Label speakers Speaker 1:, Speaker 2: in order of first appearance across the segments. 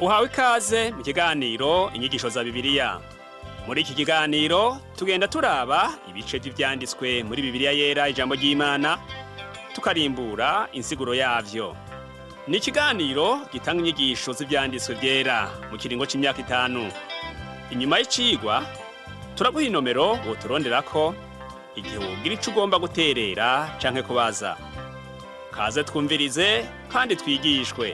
Speaker 1: Uhawe ikaze mu kiganiro Inyigisho za Bibiliya. Muri iki kiganiro tugenda turaba ibice vy'ivyanditswe muri Bibiliya Yera, ijambo ry'Imana, tukarimbura insiguro yavyo. Ni ikiganiro gitanga inyigisho z'ivyanditswe vyera mu kiringo c'imyaka 5. Inyuma y'icigwa turaguha inomero woturonderako igihe wogira ico ugomba guterera canke kubaza. Kaze twumvirize kandi twigishwe.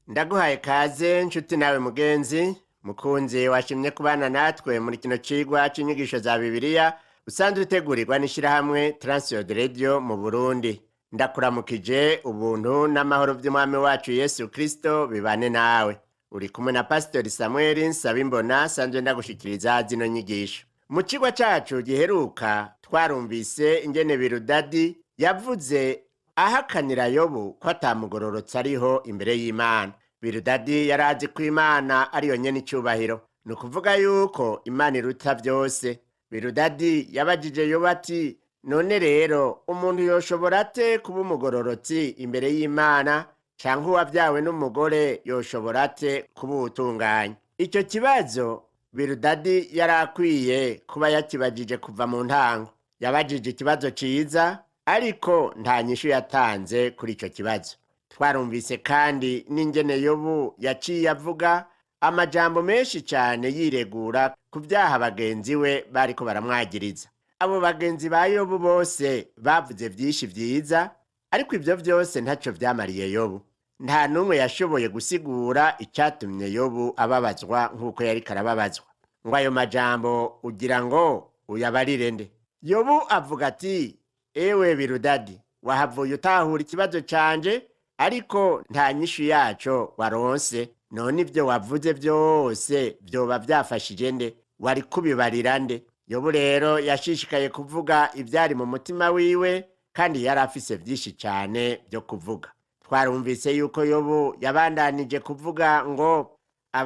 Speaker 2: Ndaguhaye kaze nshuti nawe mugenzi mukunzi washimye kubana natwe muri kino cigwa c'inyigisho za Bibiliya usanzwe utegurirwa n'ishirahamwe Transworld Radio mu Burundi. Ndakuramukije, ubuntu n'amahoro vy'Umwami wacu Yesu Kristo bibane nawe. Uri kumwe na Pastori Samuel Nsabimbona, sanzwe ndagushikiriza zino nyigisho. Mu cigwa cacu giheruka twarumvise ingene Birudadi yavuze ahakanira Yobu ko atamugororotse ariho imbere y'Imana. Birudadi yarazi ko Imana ariyo nyene icubahiro, ni ukuvuga yuko Imana iruta vyose. Birudadi yabajije Yobu ati: "None rero umuntu yoshobora ate kuba umugororotsi imbere y'Imana, canke uwavyawe n'umugore yoshobora ate kuba uwutunganye?" Ico kibazo Birudadi yari akwiye kuba yakibajije kuva mu ntango. Yabajije ikibazo ciza, ariko nta nyishu yatanze kuri ico kibazo. Twarumvise kandi n'ingene Yobu yaciye avuga amajambo menshi cane yiregura ku vyaha bagenzi we bariko baramwagiriza. Abo bagenzi ba Yobu bose bavuze vyinshi vyiza, ariko ivyo vyose ntaco vyamariye Yobu. Nta n'umwe yashoboye gusigura icatumye Yobu ababazwa nk'uko yariko arababazwa. Ngo ayo majambo ugira ngo uyabarire nde? Yobu avuga ati: "Ewe Birudadi, wahavuye utahura ikibazo canje, ariko nta nyishu yaco waronse. None ivyo wavuze vyose vyoba vyafashije nde? Wari kubibarira nde?" Yobu rero yashishikaye kuvuga ivyari mu mutima wiwe, kandi yari afise vyinshi cane vyo kuvuga. Twarumvise yuko Yobu yabandanije kuvuga ngo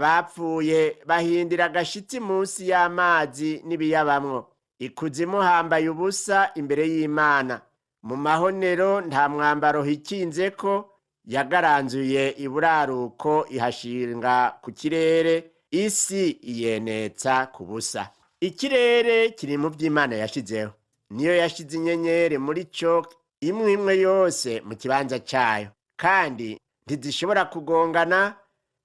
Speaker 2: abapfuye bahindira agashitsi munsi y'amazi n'ibiyabamwo. Ikuzimu hambaye ubusa imbere y'Imana. Mu mahonero nta mwambaro hikinzeko. Yagaranzuye iburaruko ihashinga ku kirere, isi iyenetsa ku busa. Ikirere kiri mu vy'Imana yashizeho. Niyo yashize inyenyeri muri co, imwe imwe yose mu kibanza cayo, kandi ntizishobora kugongana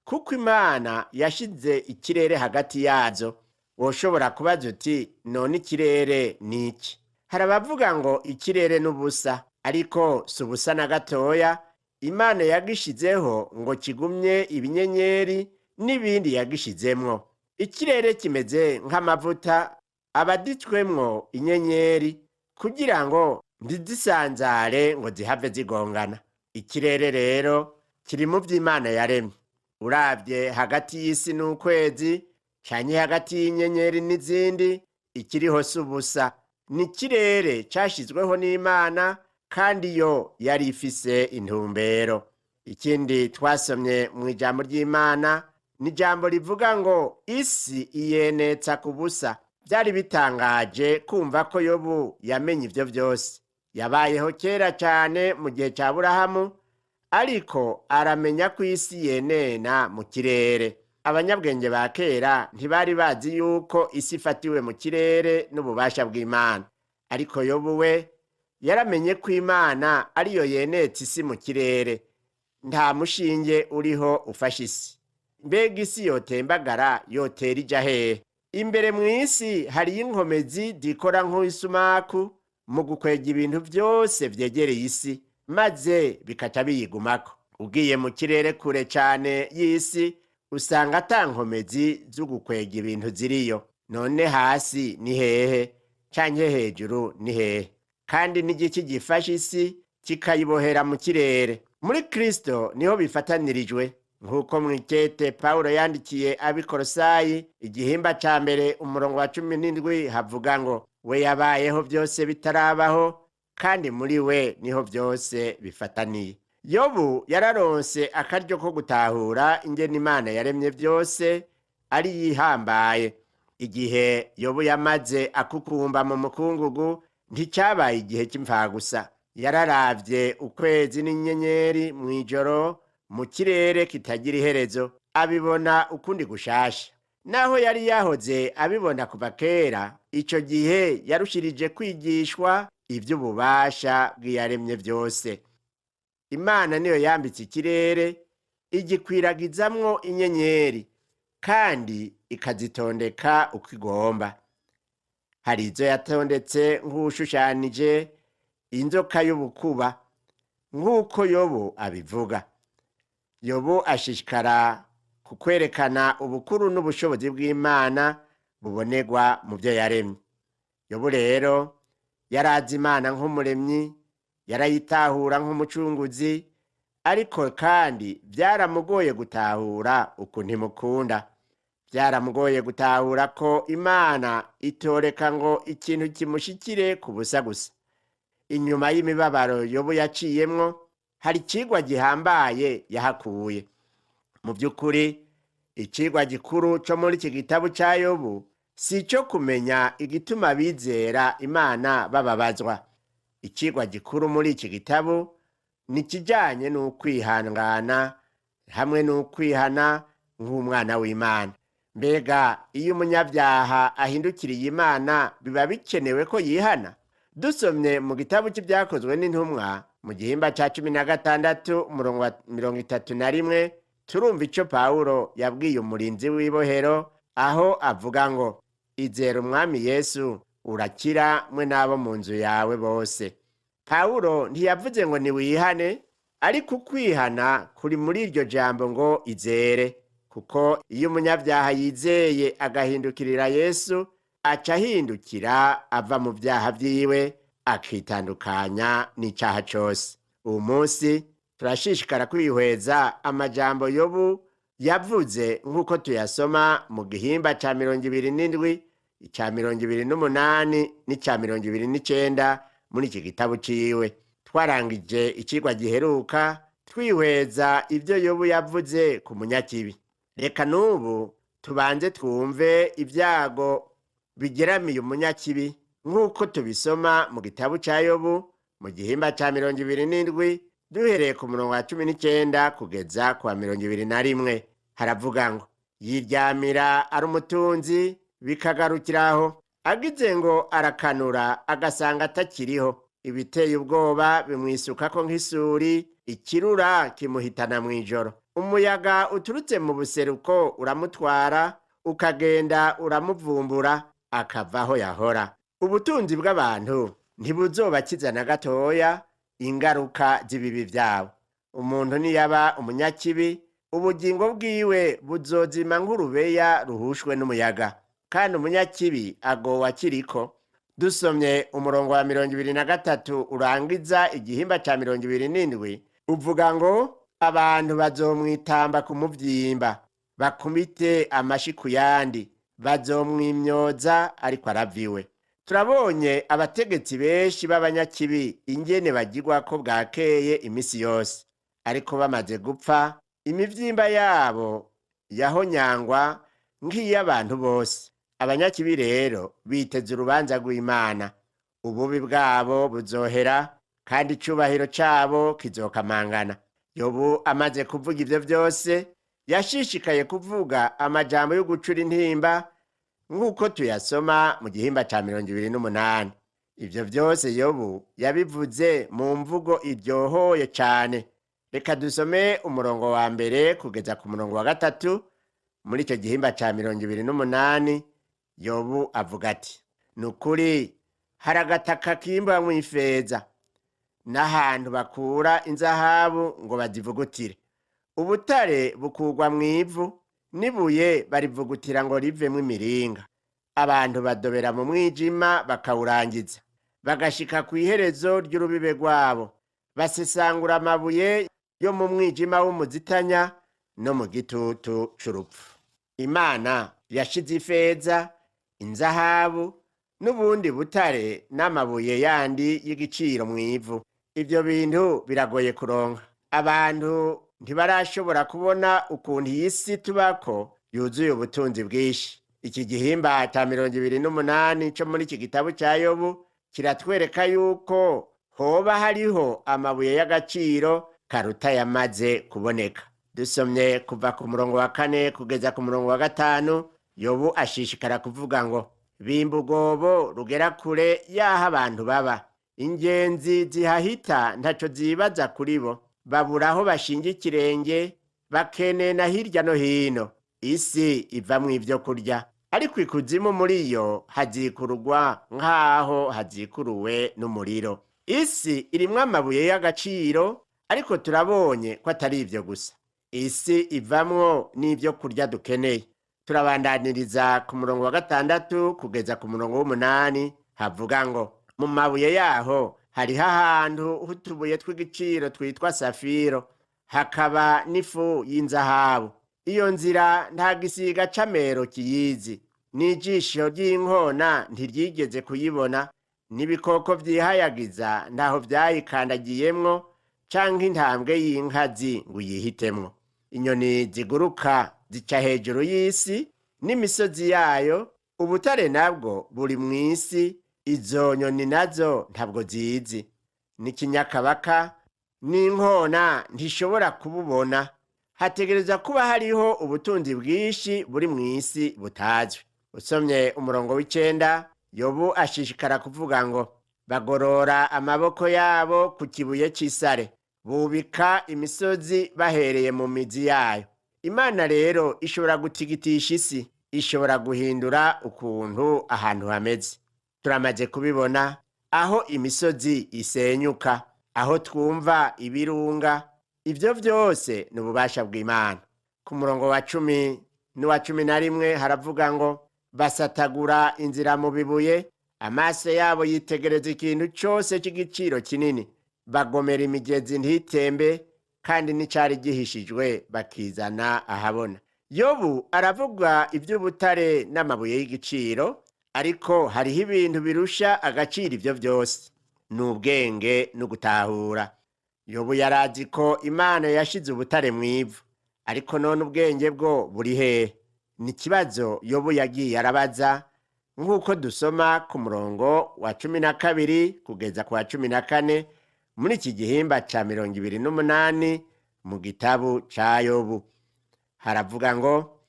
Speaker 2: kuko Imana yashize ikirere hagati yazo. Woshobora kubaza uti: "None ikirere ni iki?" Hari abavuga ngo ikirere n'ubusa, ariko si ubusa na gatoya. Imana yagishizeho ngo kigumye ibinyenyeri n'ibindi yagishizemwo. Ikirere kimeze nk'amavuta abaditswemwo inyenyeri kugira ngo ntizisanzare ngo zihave zigongana. Ikirere rero kiri mu vy'Imana yaremye. Uravye hagati y'isi n'ukwezi canke hagati y'inyenyeri n'izindi, ikiriho si ubusa, ni ikirere cashizweho n'Imana, kandi yo yari ifise intumbero. Ikindi twasomye mu ijambo ry'Imana ni ijambo rivuga ngo isi iyenetsa ku busa. Vyari bitangaje kumva ko Yobu yamenye ivyo vyose. Yabayeho kera cane mu gihe ca Burahamu, ariko aramenya ko isi yenena mu kirere. Abanyabwenge ba kera ntibari bazi yuko isi ifatiwe mu kirere n'ububasha bw'Imana, ariko Yobu we yaramenye ko Imana ariyo yenetse isi mu kirere. Nta mushinge uriho ufashe isi. Mbega isi yotembagara yotera ija hehe? Imbere mu isi hariyo inkomezi zikora nk'isumaku mu gukwega ibintu vyose vyegereye isi, maze bikaca biyigumako. Ugiye mu kirere kure cane y'isi, usanga ata nkomezi z'ugukwega ibintu ziriyo. None hasi ni hehe, canke hejuru ni hehe? Kandi n'igiki gifashe isi kikayibohera mu kirere? Muri Kristo niho bifatanirijwe, nk'uko mw'ikete Pawulo yandikiye ab'Ikorosayi, igihimba ca 1 umurongo wa 17, havuga ngo: "We yabayeho vyose bitarabaho, kandi muri we niho vyose bifataniye." Yobu yararonse akaryo ko gutahura ingene Imana yaremye vyose ari yihambaye. Igihe Yobu yamaze akukumba mu mukungugu nticyabaye igihe cy'imfagusa. Yararavye ukwezi n'inyenyeri mw'ijoro mu kirere kitagira iherezo, abibona ukundi gushasha. Naho yari yahoze abibona kuva kera, ico gihe yarushirije kwigishwa ivy'ububasha bw'iyaremye vyose. Imana niyo yambitse ikirere, igikwiragizamwo inyenyeri, kandi ikazitondeka uko igomba. Hari izo yatondetse nk'uwushushanije inzoka y'ubukuba, nk'uko Yobu abivuga. Yobu ashishikara ku kwerekana ubukuru n'ubushobozi bw'Imana bubonerwa mu byo yaremye. Yobu rero yarazi Imana nk'umuremyi, yarayitahura nk'umucunguzi, ariko kandi byaramugoye gutahura ukuntu imukunda. Byaramugoye gutahura ko Imana itoreka ngo ikintu kimushikire ku busa gusa. Inyuma y'imibabaro Yobu yaciyemwo, hari icigwa gihambaye yahakuye. Mu by'ukuri, icigwa gikuru co muri iki gitabo ca Yobu si ico kumenya igituma abizera Imana bababazwa. Icigwa gikuru muri iki gitabo ni ikijanye n'ukwihangana hamwe n'ukwihana nk'umwana w'Imana. Mbega iyo umunyabyaha ahindukiriye Imana biba bikenewe ko yihana? Dusomye mu gitabo c'Ivyakozwe n'Intumwa mu gihimba ca 16 umurongo wa 31, turumva ico Pawulo yabwiye umurinzi w'ibohero, aho avuga ngo: "Izera Umwami Yesu urakira mwe n'abo mu nzu yawe bose." Pawulo ntiyavuze ngo niwihane, ariko ukwihana kuri muri iryo jambo ngo izere, kuko iyo umunyabyaha yizeye agahindukirira Yesu, aca ahindukira ava mu vyaha vyiwe, akitandukanya n'icaha cose. Uwu munsi turashishikara kwihweza amajambo Yobu yavuze nk'uko tuyasoma mu gihimba ca 27, ica 28 n'ica 29 muri iki gitabo ciwe. Twarangije icigwa giheruka twihweza ivyo Yobu yavuze ku munyakibi. Reka n'ubu tubanze twumve ibyago bigeramiye umunyakibi nk'uko tubisoma mu gitabo ca Yobu mu gihimba ca 27, duhereye ku murongo wa 19 kugeza ku wa 21. Haravuga ngo: "Yiryamira ari umutunzi bikagarukiraho, agize ngo arakanura agasanga atakiriho. Ibiteye ubwoba bimwisukako nk'isuri, ikirura kimuhitana mw'ijoro. Umuyaga uturutse mu buseruko uramutwara, ukagenda uramuvumbura, akava aho yahora." Ubutunzi bw'abantu ntibuzobakiza na gatoya ingaruka z'ibibi vyabo. Umuntu niyaba umunyakibi, ubugingo bwiwe buzozima nk'urubeya ruhushwe n'umuyaga, kandi umunyakibi agowe akiriko. Dusomye umurongo wa 23 urangiza igihimba ca 27, uvuga ngo: "Abantu bazomwitamba ku muvyimba, bakumite amashi ku yandi, bazomwimyoza ariko araviwe." Turabonye abategetsi benshi b'abanyakibi ingene bagirwako bwakeye imisi yose, ariko bamaze gupfa imivyimba yabo yahonyangwa nk'iy'abantu bose. Abanyakibi rero biteze urubanza rw'Imana. Ububi bwabo buzohera, kandi icubahiro cabo kizokamangana. Yobu amaze kuvuga ivyo vyose, yashishikaye kuvuga amajambo yo gucura intimba nk'uko tuyasoma mu gihimba ca 28. Ivyo vyose Yobu yabivuze mu mvugo iryohoye cane. Reka dusome umurongo wa 1 kugeza ku murongo wa 3 muri ico gihimba ca 28. Yobu avuga ati: "Ni ukuri hari agataka kimbamwo ifeza, n'ahantu bakura inzahabu ngo bazivugutire. Ubutare bukurwa mw'ivu, n'ibuye barivugutira ngo rivemwo imiringa. Abantu badobera mu mwijima bakawurangiza, bagashika kw'iherezo ry'urubibe rwabo. Basesangura amabuye yo mu mwijima w'umuzitanya no mu gitutu c'urupfu." Imana yashize ifeza, inzahabu n'ubundi butare n'amabuye yandi y'igiciro mw'ivu. Ivyo bintu biragoye kuronka. Abantu ntibarashobora kubona ukuntu iyi si tubako yuzuye ubutunzi bwinshi. Iki gihimba ca 28 co muri iki gitabo ca Yobu kiratwereka yuko Hoba hariho amabuye y'agaciro karuta yamaze kuboneka. Dusomye kuva ku murongo wa 4 kugeza ku murongo wa 5, Yobu ashishikara kuvuga ngo bimba urwobo rugera kure y'aho abantu baba, ingenzi zihahita ntaco zibaza kuri bo, babura aho bashinga ikirenge, bakenena hirya no hino. Isi ivamwo ivyo kurya, ariko ikuzimu muri yo hazikururwa nk'aho hazikuruwe n'umuriro. Isi irimwo amabuye y'agaciro, ariko turabonye ko atari ivyo gusa. Isi ivamwo n'ivyo kurya dukeneye. Turabandaniriza ku murongo wa 6 kugeza ku murongo w'8, havuga ngo mu mabuye yaho hariho ahantu h'utubuye tw'igiciro twitwa safiro, hakaba n'ifu y'inzahabu. Iyo nzira nta gisiga c'amero kiyizi, n'ijisho ry'inkona ntiryigeze kuyibona, n'ibikoko vyihayagiza ntaho vyayikandagiyemwo, canke intambwe y'inkazi ngo uyihitemwo. Inyoni ziguruka zica hejuru y'isi n'imisozi yayo, ubutare nabwo buri mw'isi, izo nyoni nazo ntabwo zizi. N'ikinyakabaka n'inkona ntishobora kububona. Hategerezwa kuba hariho ubutunzi bwinshi buri mw'isi butazwi. Usomye umurongo w'9, Yobu ashishikara kuvuga ngo bagorora amaboko yabo ku kibuye c'isare, bubika imisozi bahereye mu mizi yayo. Imana rero ishobora gutigitisha isi, ishobora guhindura ukuntu ahantu hameze. Turamaze kubibona aho imisozi isenyuka, aho twumva ibirunga, ivyo vyose ni ububasha bw'Imana. Ku murongo wa 10 n'uwa 11 haravuga ngo basatagura inzira mu bibuye, amaso yabo yitegereza ikintu cose c'igiciro kinini, bagomera imigezi ntitembe, kandi n'icari gihishijwe bakizana ahabona. Yobu aravuga ivy'ubutare n'amabuye y'igiciro, ariko hariho ibintu birusha agaciro ivyo vyose, ni ubwenge no gutahura. Yobu yarazi ko Imana yashize ubutare mw'ivu, ariko none ubwenge bwo buri hehe? Ni ikibazo Yobu yagiye arabaza, nk'uko dusoma ku murongo wa 12 kugeza ku wa 14 muri iki gihimba ca 28 mu gitabu ca Yobu. Haravuga ngo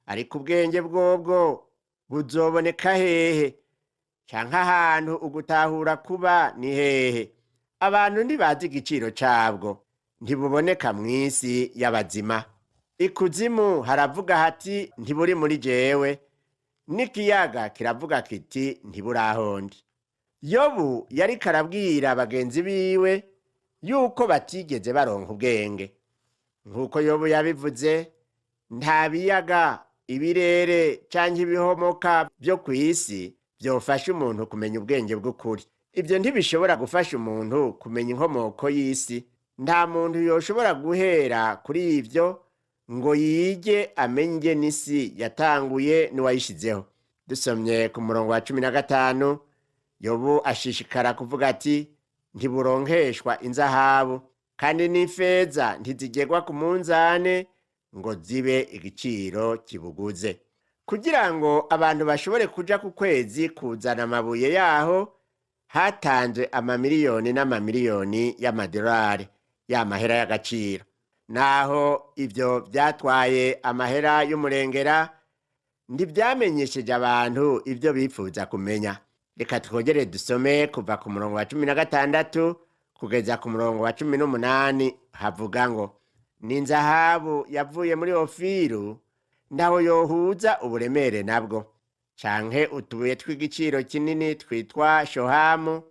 Speaker 2: ariko ubwenge bwobwo buzoboneka hehe? Canke ahantu ugutahura kuba ni hehe? Abantu ntibazi igiciro cabwo, ntibuboneka mw'isi y'abazima. Ikuzimu haravuga hati ntiburi muri jewe, n'ikiyaga kiravuga kiti ntiburahondi. Yobu yariko arabwira bagenzi biwe yuko batigeze baronka ubwenge. Nk'uko Yobu yabivuze, nta biyaga, ibirere canke ibihomoka vyo kw'isi vyofasha umuntu kumenya ubwenge bw'ukuri. Ivyo ntibishobora gufasha umuntu kumenya inkomoko y'isi. Nta muntu yoshobora guhera kuri ivyo ngo yige amenye ingene isi yatanguye n'uwayishizeho. Dusomye ku murongo wa 15, Yobu ashishikara kuvuga ati ntiburonkeshwa inzahabu, kandi n'ifeza ntizigerwa ku munzane ngo zibe igiciro kibuguze. Kugira ngo abantu bashobore kuja ku kwezi kuzana amabuye yaho, hatanzwe amamiliyoni n'amamiliyoni y'amadolari y'amahera y'agaciro. Naho ivyo vyatwaye amahera y'umurengera, ntivyamenyesheje abantu ivyo bifuza kumenya. Reka twongere dusome kuva ku murongo wa 16 kugeza ku murongo wa 18, havuga ngo n'inzahabu yavuye muri Ofiru ntaho yohuza uburemere nabwo, canke utubuye tw'igiciro kinini twitwa shohamu,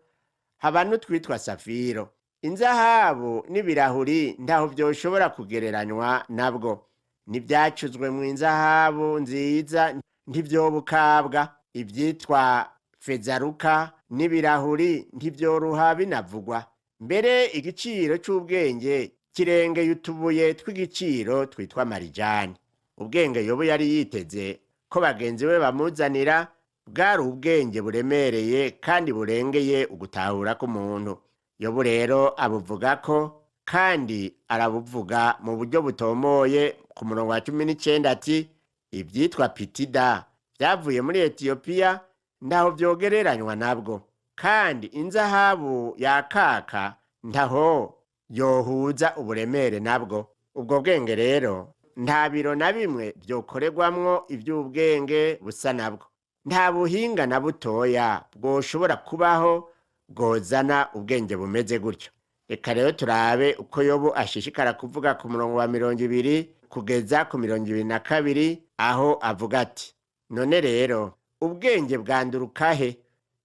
Speaker 2: haba n'utwitwa safiro. Inzahabu n'ibirahuri ntaho vyoshobora kugereranywa nabwo, n'ivyacuzwe mu inzahabu nziza ntivyobukabwa, ivyitwa fezaruka n'ibirahuri ntivyoruha binavugwa. Mbere igiciro c'ubwenge kirengeye utubuye tw'igiciro twitwa marijani. Ubwenge Yobu yari yiteze ko bagenzi be bamuzanira bwari ubwenge buremereye kandi burengeye ugutahura k'umuntu. Yobu rero abuvuga ko kandi arabuvuga mu buryo butomoye ku murongo wa 19 ati ivyitwa pitida vyavuye muri Etiyopiya ntaho vyogereranywa nabwo, Kandi inzahabu yakaka ntaho yohuza uburemere nabwo. Ubwo bwenge rero nta biro na bimwe byokorerwamwo iby'ubwenge busa nabwo. Nta buhinga na butoya bwoshobora kubaho bwozana ubwenge bumeze gutyo. Reka rero turabe uko Yobu ashishikara kuvuga ku murongo wa 20 kugeza ku 22, aho avuga ati: "None rero ubwenge bwanduruka he?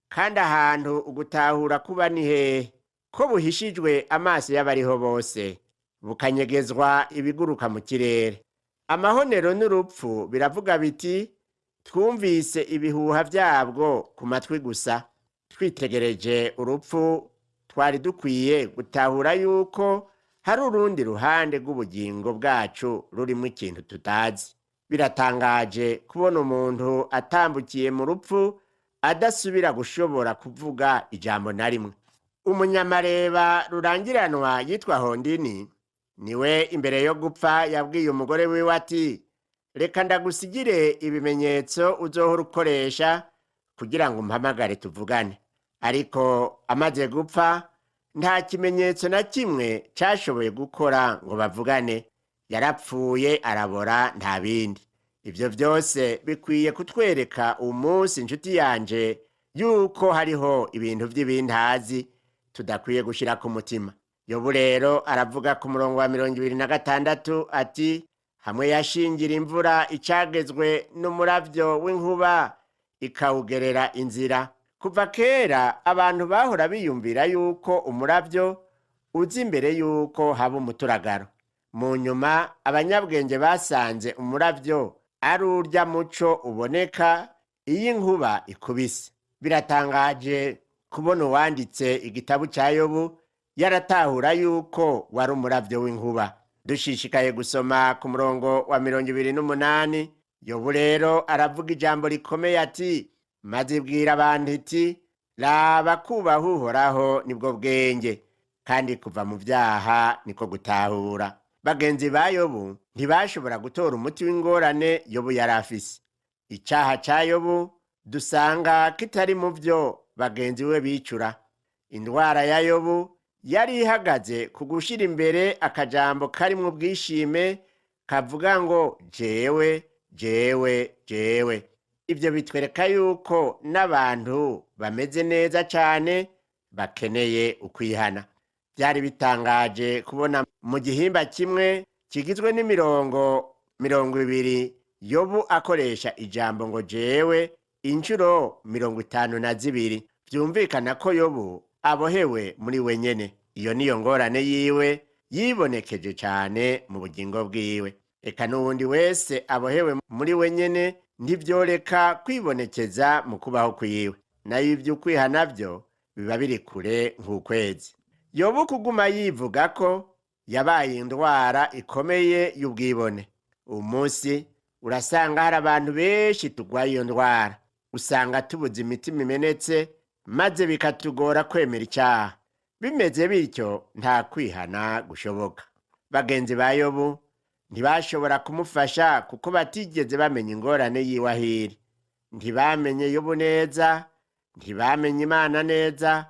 Speaker 2: Kandi ahantu ugutahura kuba ni hehe? Ko buhishijwe amaso y'abariho bose, bukanyegezwa ibiguruka mu kirere? Amahonero n'urupfu biravuga biti: Twumvise ibihuha byabwo ku matwi gusa." Twitegereje urupfu, twari dukwiye gutahura yuko hari urundi ruhande rw'ubugingo bwacu rurimo ikintu tutazi. Biratangaje kubona umuntu atambukiye mu rupfu adasubira gushobora kuvuga ijambo na rimwe. Umunyamareba rurangiranwa yitwa Hondini niwe imbere yo gupfa yabwiye umugore wiwe ati: "Reka ndagusigire ibimenyetso uzohora ukoresha kugira ngo umpamagare tuvugane." Ariko amaze gupfa, nta kimenyetso na kimwe cashoboye gukora ngo bavugane. Yarapfuye arabora, nta bindi. Ibyo byose bikwiye kutwereka umunsi, inshuti yanje, yuko hariho ibintu by'ibintazi tudakwiye gushyira ku mutima. Yobu rero aravuga ku murongo wa 26 ati: "Hamwe yashingira imvura icagezwe n'umuravyo w'inkuba ikawugerera inzira." Kuva kera abantu bahora biyumvira yuko umuravyo uza imbere yuko haba umuturagaro. Mu nyuma abanyabwenge basanze umuravyo ari urya muco uboneka iyo inkuba ikubise. Biratangaje kubona uwanditse igitabo cya Yobu yaratahura yuko wari umuravyo w'inkuba. Dushishikaye gusoma ku murongo wa 28, Yobu rero aravuga ijambo rikomeye ati: "Maze ibwira abantu iti: Raba, kubaha Uhoraho nibwo bwenge, kandi kuva mu byaha niko gutahura." Bagenzi ba Yobu ntibashobora gutora umuti w'ingorane Yobu yari afise. Icyaha cya Yobu dusanga kitari mu byo bagenzi we bicura. Indwara ya Yobu yari ihagaze ku gushyira imbere akajambo karimwo ubwishime kavuga ngo: "Jewe, jewe, jewe." Ibyo bitwereka yuko n'abantu bameze neza cyane bakeneye ukwihana. Byari bitangaje kubona mu gihimba kimwe kigizwe n'imirongo 20, Yobu akoresha ijambo ngo "jewe" inshuro 52. Byumvikana ko Yobu abohewe muri wenyene. Iyo niyo ngorane yiwe yibonekeje cyane mu bugingo bwiwe. Reka n'uwundi wese abohewe muri wenyene, ntibyoreka kwibonekeza mu kubaho kwiwe, nayo iby'ukwiha byo biba biri kure nk'ukwezi. Yobu kuguma yivuga ko yabaye indwara ikomeye y'ubwibone. Umunsi urasanga hari abantu benshi turwaye iyo ndwara. Usanga tubuze imitima imenetse, maze bikatugora kwemera icyaha. Bimeze bityo, nta kwihana gushoboka. Bagenzi ba Yobu ntibashobora kumufasha kuko batigeze bamenya ingorane yiwe ahiri. Ntibamenye Yobu neza, ntibamenye Imana neza,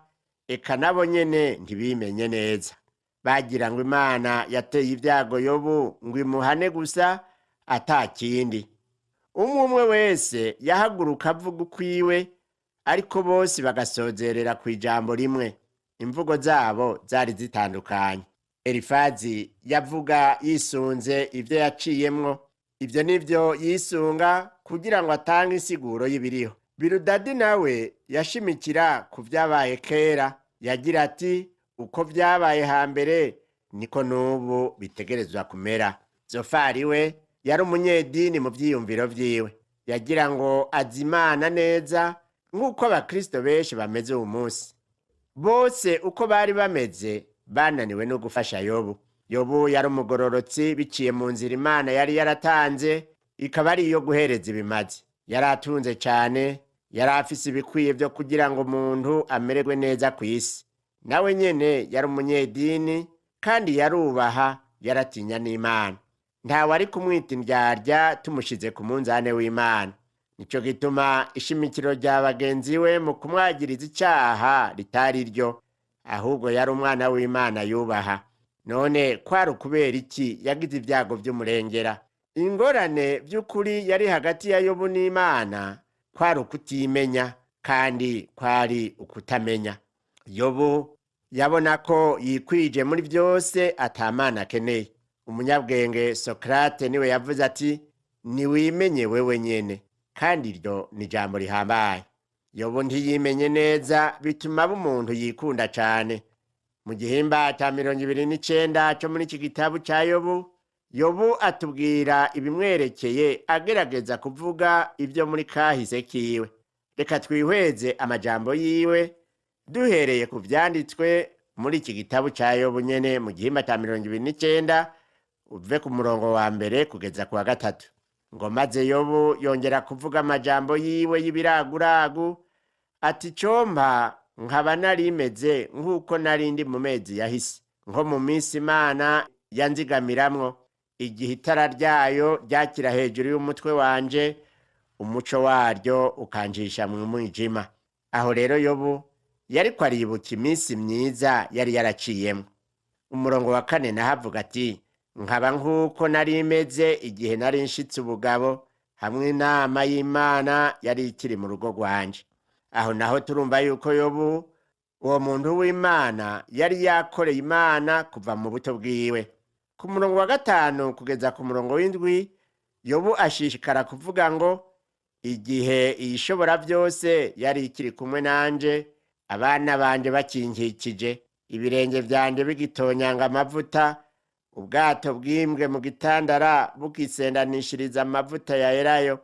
Speaker 2: eka nabo nyene ntibimenye neza. Bagira ngo Imana yateye ibyago Yobu ngo imuhane gusa, ata kindi. Umwe umwe wese yahaguruka avuga ukwiwe, ariko bose bagasozerera ku ijambo rimwe. Imvugo zabo zari zitandukanye. Elifazi yavuga yisunze ibyo yaciyemwo. Ibyo nibyo yisunga kugira ngo atange insiguro y'ibiriho. Birudadi nawe yashimikira ku byabaye kera. Yagira ati: "Uko byabaye hambere niko n'ubu bitegerezwa kumera." Zofari we yari umunyedini mu byiyumviro byiwe. Yagira ngo azi Imana neza, nk'uko abakristo benshi bameze uyu munsi. Bose uko bari bameze bananiwe no gufasha Yobu. Yobu yari umugororotsi biciye mu nzira Imana yari yaratanze, ikaba ari iyo guhereza ibimazi. Yari atunze cyane, yari afise ibikwiye byo kugira ngo umuntu amererwe neza ku isi. Nawe nyene yari umunyedini kandi yarubaha, yaratinya n'Imana. Ntawe ari kumwita indyarya tumushize ku munzane w'Imana. Nico gituma ishimikiro rya bagenzi we mu kumwagiriza icaha ritari ryo, ahubwo yari umwana w'Imana yubaha. None kwari ukubera iki yagize ibyago vy'umurengera? Ingorane vy'ukuri yari hagati ya Yobu n'Imana kwari ukutimenya kandi kwari ukutamenya. Yobu yabona ko yikwije muri vyose atamana akeneye. Umunyabwenge Sokrate niwe yavuze ati: "Niwimenye wewe nyene", kandi iryo ni ijambo rihambaye. Yobu ntiyimenye neza, bituma aba umuntu yikunda cane. Mu gihimba ca 29 co muri iki gitabo ca Yobu, Yobu atubwira ibimwerekeye agerageza kuvuga ibyo muri kahise kiwe. Reka twihweze amajambo yiwe duhereye ku vyanditswe muri iki gitabo ca Yobu nyene, mu gihimba ca 29, uve ku murongo wa mbere kugeza ku wa gatatu. Ngo: "Maze Yobu yongera kuvuga amajambo yiwe y'ibiraguragu ati: 'Compa nkaba narimeze nk'uko nari ndi mu mezi yahise, nko mu minsi Imana yanzigamiramwo, igihe itara ryayo ryakira hejuru y'umutwe wanje, umuco waryo ukanjisha mu mwijima.'" Aho rero Yobu yariko aribuka iminsi myiza yari yaraciyemo. Umurongo wa kane naho avuga ati: "Nkaba nk'uko nari meze igihe nari nshitse ubugabo, hamwe inama y'Imana yari ikiri mu rugo rwanje." Aho naho turumva yuko Yobu, uwo muntu w'Imana, yari yakoreye Imana kuva mu buto bwiwe. Ku murongo wa gatanu kugeza ku murongo w'indwi, Yobu ashishikara kuvuga ngo: "Igihe Iyishobora byose yari ikiri kumwe nanje, abana banje bakinkikije, ibirenge vyanje bigitonyanga amavuta, ubwato bwimbwe mu gitandara bukisendanishiriza amavuta ya elayo,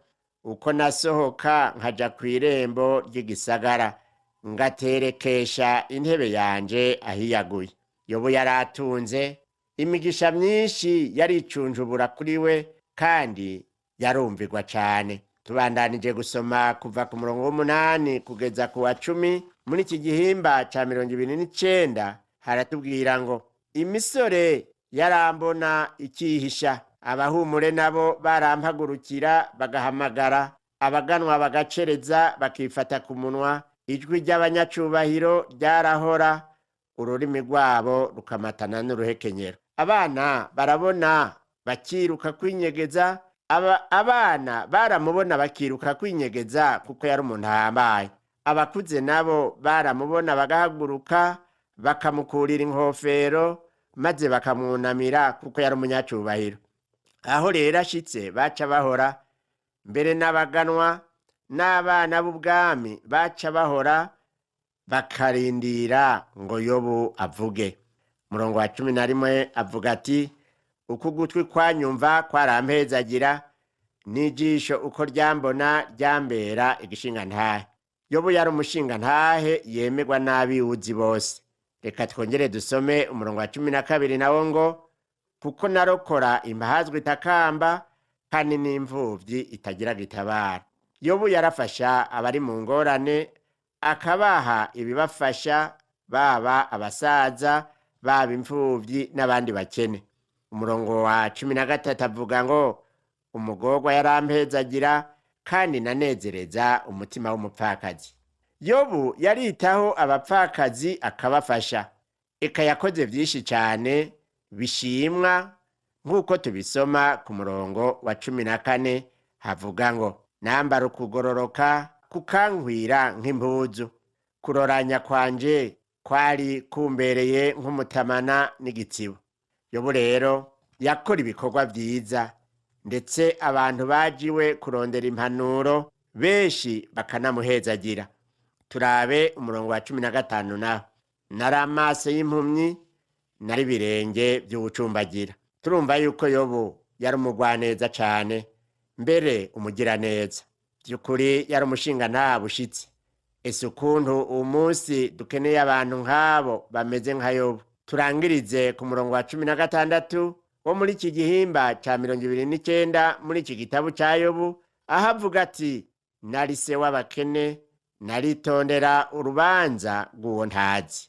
Speaker 2: uko nasohoka nkaja kw'irembo ry'igisagara, ngaterekesha intebe yanje ahiyaguye." Yobu yaratunze imigisha myinshi, yaricunjubura kuri we kandi yarumvirwa cane. Tubandanije gusoma kuva ku murongo w'umunani kugeza ku wa 10 muri iki gihimba ca 29, haratubwira ngo: "Imisore yarambona ikihisha, abahumure nabo barampagurukira bagahamagara, abaganwa bagacereza bakifata ku munwa, ijwi ry'abanyacubahiro ryarahora, ururimi rwabo rukamatana n'uruhekenyero. Abana barabona bakiruka kwinyegeza." Abana baramubona bakiruka kwinyegeza kuko yari umuntu ahambaye. "Abakuze nabo baramubona bagahaguruka, bakamukurira inkofero maze bakamwunamira kuko yari umunyacubahiro. Aho rero ashitse baca bahora, mbere n'abaganwa n'abana b'ubwami baca bahora, bakarindira ngo Yobu avuge." Murongo wa 11 avuga ati: "Uko ugutwi kwanyumva kwarampezagira, n'ijisho uko ryambona ryambera igishingantahe." Yobu yari umushingantahe yemerwa n'abiwuzi bose. Reka twongere dusome umurongo wa 12 nawo ngo: "Kuko narokora impahazwa itakamba, kandi n'imfuvyi itagira gitabara." Yobu yarafasha abari mu ngorane, akabaha ibibafasha, baba abasaza, baba imfuvyi n'abandi bakene. Umurongo wa 13 avuga ngo: "Umugorwa yarampezagira, kandi nanezereza umutima w'umupfakazi." Yobu yaritaho abapfakazi akabafasha. Eka yakoze vyinshi cane bishimwa, nk'uko tubisoma ku murongo wa 14, havuga ngo: "Nambara ukugororoka kukankwira nk'impuzu, kuroranya kwanje kwari kumbereye nk'umutamana n'igitsibo." Yobu rero yakora ibikorwa vyiza, ndetse abantu bajiwe kurondera impanuro benshi bakanamuhezagira. Turabe umurongo wa 15 naho: "Nari amaso y'impumyi, nari ibirenge vy'uwucumbagira." Turumva yuko Yobu yari umugwaneza cane, mbere umugiraneza. Vy'ukuri yari umushingantahe bushitse. Ese ukuntu uwu munsi dukeneye abantu nk'abo bameze nka Yobu! Turangirize ku murongo wa 16 wo muri iki gihimba ca 29 muri iki gitabo ca Yobu, aho avuga ati: "Nari se w'abakene, naritondera urubanza rw'uwo ntazi."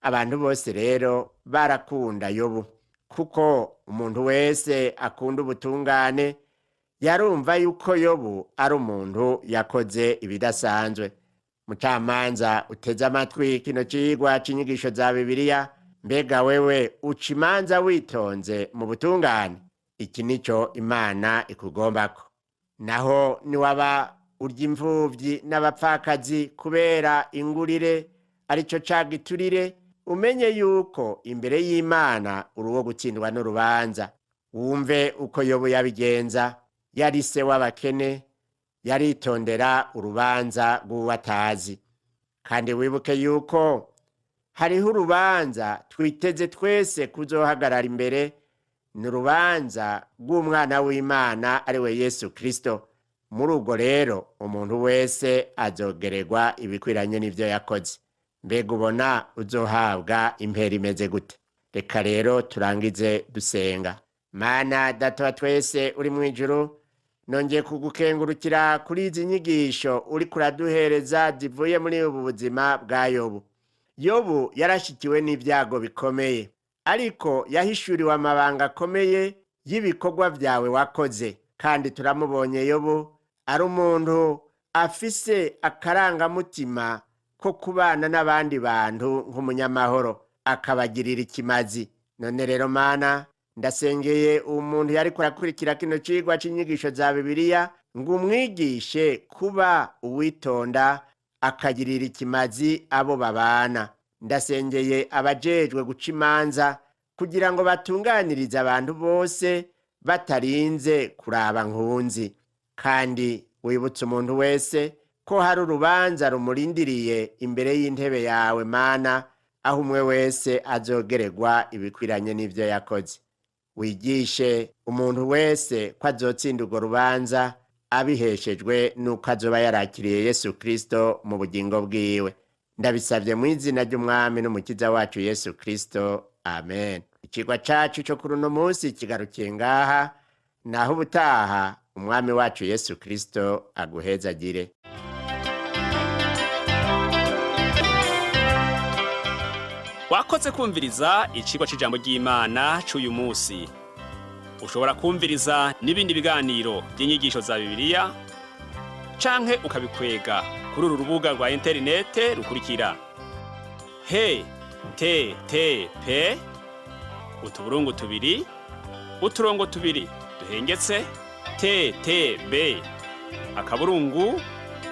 Speaker 2: Abantu bose rero barakunda Yobu, kuko umuntu wese akunda ubutungane. Yarumva yuko Yobu ari umuntu yakoze ibidasanzwe. Mucamanza uteze amatwi kino cigwa c'inyigisho za Bibiliya, mbega wewe uca imanza witonze mu butungane? Iki nico Imana ikugombako. Naho niwaba urya imfuvyi n'abapfakazi kubera ingurire, arico ca giturire, umenye yuko imbere y'Imana uri uwo gutsindwa n'urubanza. Wumve uko Yobu yabigenza. Yari se w'abakene, yaritondera urubanza rw'uwo atazi. Kandi wibuke yuko hariho urubanza twiteze twese kuzohagarara imbere, ni urubanza rw'umwana w'Imana ari we Yesu Kristo. Muri ubwo rero umuntu wese azogererwa ibikwiranye n'ivyo yakoze. Mbega ubona uzohabwa impera imeze gute? Reka rero turangize dusenga. Mana Data wa twese uri mu ijuru, nongeye kugukengurukira kuri izi nyigisho uriko uraduhereza zivuye muri ubu buzima bwa Yobu. Yobu yarashikiwe n'ibyago bikomeye, ariko yahishuriwe amabanga akomeye y'ibikorwa vyawe wakoze. Kandi turamubonye Yobu ari umuntu afise akarangamutima ko kubana n'abandi bantu nk'umunyamahoro, akabagirira ikimazi. None rero Mana, ndasengeye uwo muntu yariko arakurikira kino cigwa c'inyigisho za Bibiliya ngo umwigishe kuba uwitonda, akagirira ikimazi abo babana. Ndasengeye abajejwe guca imanza kugira ngo batunganirize abantu bose batarinze kuraba nkunzi. Kandi wibutse umuntu wese ko hari urubanza rumurindiriye imbere y'intebe yawe Mana, aho umwe wese azogererwa ibikwiranye n'ivyo yakoze. Wigishe umuntu wese ko azotsinda urwo rubanza abiheshejwe n'uko azoba yarakiriye Yesu Kristo mu bugingo bwiwe. Ndabisabye mu izina ry'Umwami n'Umukiza wacu Yesu Kristo, amen. Ikigwa cacu co kuri uno munsi kigarukiye ngaha, naho ubutaha Umwami wacu Yesu Kristo aguhezagire.
Speaker 1: Wakoze kumviriza icigwa c'ijambo ry'Imana c'uyu munsi. Ushobora kumviriza n'ibindi biganiro by'inyigisho za Bibiliya canke ukabikwega kuri uru rubuga rwa interinete rukurikira: he te te pe utuburungu tubiri uturongo tubiri duhengetse te te be akaburungu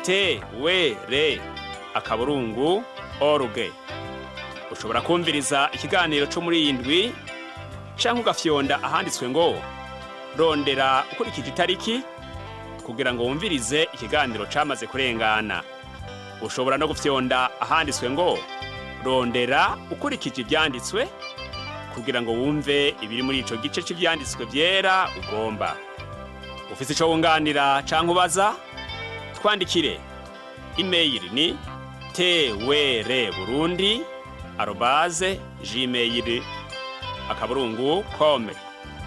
Speaker 1: te we re akaburungu org. Ushobora kumviriza ikiganiro cyo muri iyi ndwi canke ugafyonda ahanditswe ngo rondera ukurikije itariki kugira ngo wumvirize ikiganiro camaze kurengana. Ushobora no gufyonda ahanditswe ngo rondera ukurikije ivyanditswe kugira ngo wumve ibiri muri ico gice c'ivyanditswe vyera ugomba. Ufise ico wunganira canke ubaza, twandikire. Imeyili ni twr burundi arobase gmail akaburungu com.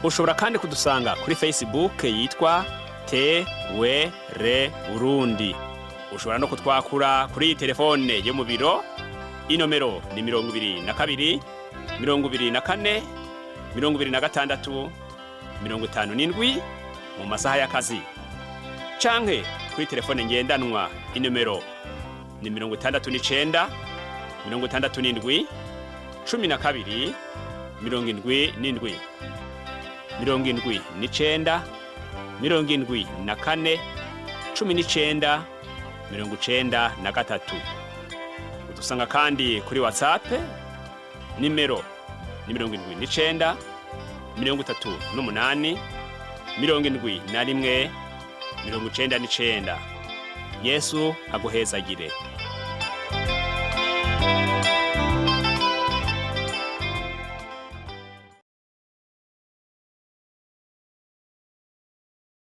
Speaker 1: Ushobora kandi kudusanga kuri Facebook yitwa TWR Burundi. Ushobora no kutwakura kuri iyi telefone yo mu biro, inomero ni 22 24 26 57 mu masaha y'akazi, canke kuri telefone ngendanwa, inomero ni 69 67 12 77, 79 74 19 93. Udusanga kandi kuri WhatsApp, nimero ni 79 38 71 99. Yesu aguhezagire.